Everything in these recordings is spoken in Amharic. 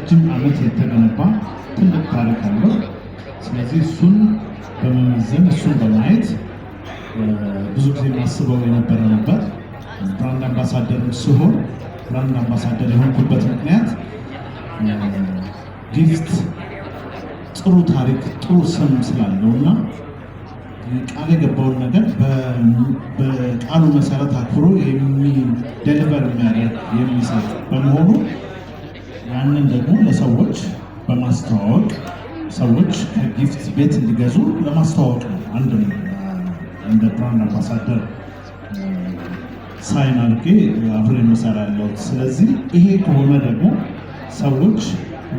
ለረጅም ዓመት የተገነባ ትልቅ ታሪክ አለው። ስለዚህ እሱን በመመዘን፣ እሱን በማየት ብዙ ጊዜ ማስበው የነበረ ነበር። Brand ambassador ም ስሆን brand ambassador የሆንኩበት ምክንያት ጊፍት ጥሩ ታሪክ፣ ጥሩ ስም ስላለው እና ቃል የገባውን ነገር በቃሉ መሰረት አክብሮ deliver የሚያደርግ፣ የሚሰጥ በመሆኑ ያንን ደግሞ ለሰዎች በማስተዋወቅ ሰዎች ከጊፍት ቤት እንዲገዙ ለማስተዋወቅ ነው። አንድም እንደ brand ambassador sign አድርጌ አብሬ የምሰራ ያለሁት። ስለዚህ ይሄ ከሆነ ደግሞ ሰዎች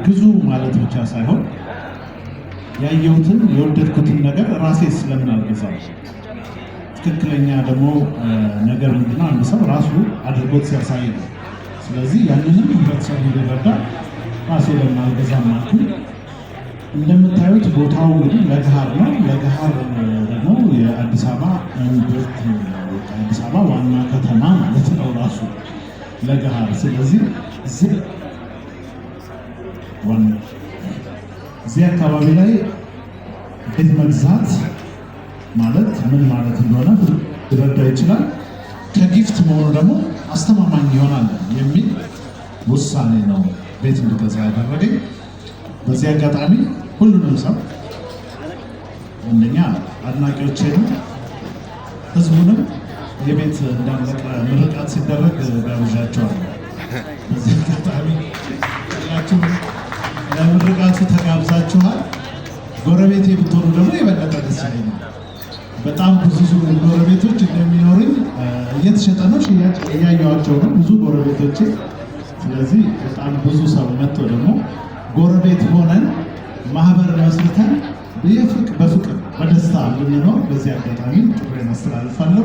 ግዙ ማለት ብቻ ሳይሆን ያየሁትን የወደድኩትን ነገር ራሴ ስለምን አልገዛም? ትክክለኛ ደግሞ ነገር ምንድነው? አንድ ሰው ራሱ አድርጎት ሲያሳይ ነው። ስለዚህ ያንንም ህብረተሰቡ እንዲረዳ ራሴ ለምን አልገዛም አልኩኝ። እንደምታዩት ቦታው እንግዲህ ለገሃር ነው። ለገሃር ደግሞ የአዲስ አበባ እምብርት፣ አዲስ አበባ ዋና ከተማ ማለት ነው ራሱ ለገሃር። ስለዚህ እዚህ አካባቢ ላይ ቤት መግዛት ማለት ምን ማለት እንደሆነ ሊረዳ ይችላል። ከጊፍት መሆኑ ደግሞ አስተማማኝ ይሆናል የሚል ውሳኔ ነው ቤት እንድገዛ ያደረገኝ። በዚህ አጋጣሚ ሁሉንም ሰው፣ አንደኛ አድናቂዎቼንም ህዝቡንም የቤት እንዳለቀ ምርቃት ሲደረግ ጋብዣቸዋለሁ። በዚህ አጋጣሚ ሁላችሁም ለምርቃቱ ተጋብዛችኋል። ጎረቤቴ ብትሆኑ ደግሞ የበለጠ ደስ ይለኛል። በጣም ብዙ ጎረቤቶች እንደሚኖሩኝ እየተሸጠ ነው፣ ሽያጭ እያየኋቸው ነው ብዙ ጎረቤቶቼ። ስለዚህ በጣም ብዙ ሰው መጥቶ ደግሞ ጎረቤት ሆነን ማህበር መስርተን በፍቅር በደስታ እንድንኖር በዚህ አጋጣሚ ጥሪዬን አስተላልፋለሁ።